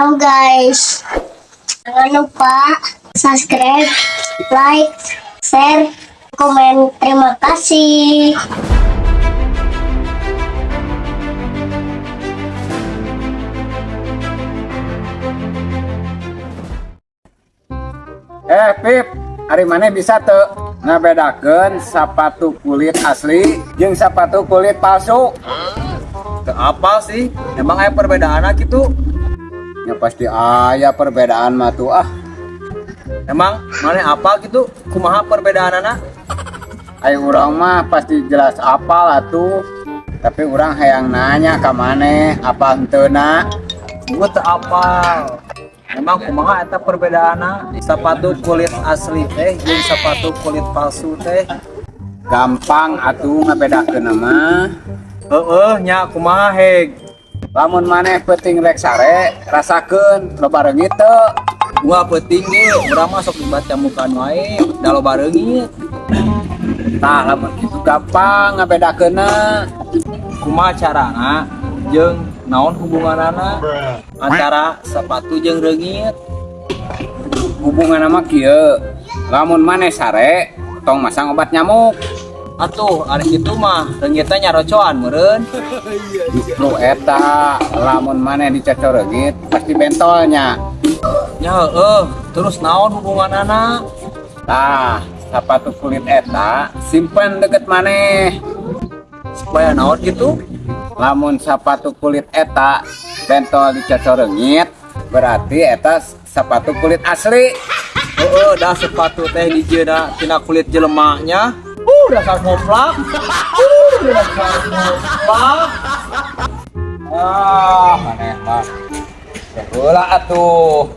Halo guys, jangan lupa subscribe, like, share, komen. Terima kasih. Eh, Pip, ari maneh bisa teu ngabedakeun sapatu kulit asli jeung sapatu kulit palsu? Teu apal sih, emang aya perbedaan gitu? Ya pasti aya perbedaan mah tuh ah. Emang maneh apal gitu? Kumaha perbedaanana? Ari urang mah pasti jelas apal atuh. Tapi urang hayang nanya ka maneh, apa henteuna? Gua teu apal. Emang kumaha eta perbedaanna sepatu kulit asli teh jeung sepatu kulit palsu teh? Gampang atuh ngabedakeun mah. Heeh nya, kumaha heg? Lamun maneh peuting rek sare, rasakeun loba reungit teu? Gua peuting ge urang mah sok dibaca muka wae da loba reungit. Tah, lamun kitu gampang ngabedakeunna. Kumaha carana jeung naon hubunganana antara sepatu jeung reungit? Hubunganna mah kieu. Lamun maneh sare, tong masang obat nyamuk. Atuh ari kitu mah reungitna nyarocoan meureun. Justru eta, lamun maneh dicocor reungit pasti bentolnya. Nya heeh, terus naon hubunganana? Tah, sepatu kulit eta simpen deket maneh. Supaya naon gitu? Lamun sepatu kulit eta bentol dicocor reungit, berarti eta sepatu kulit asli. Heeh, dah sepatu teh dijieuna tina kulit jelemanya. Dasar ngoplak. Dasar ngoplak. Ah, maneh mah. Heula atuh.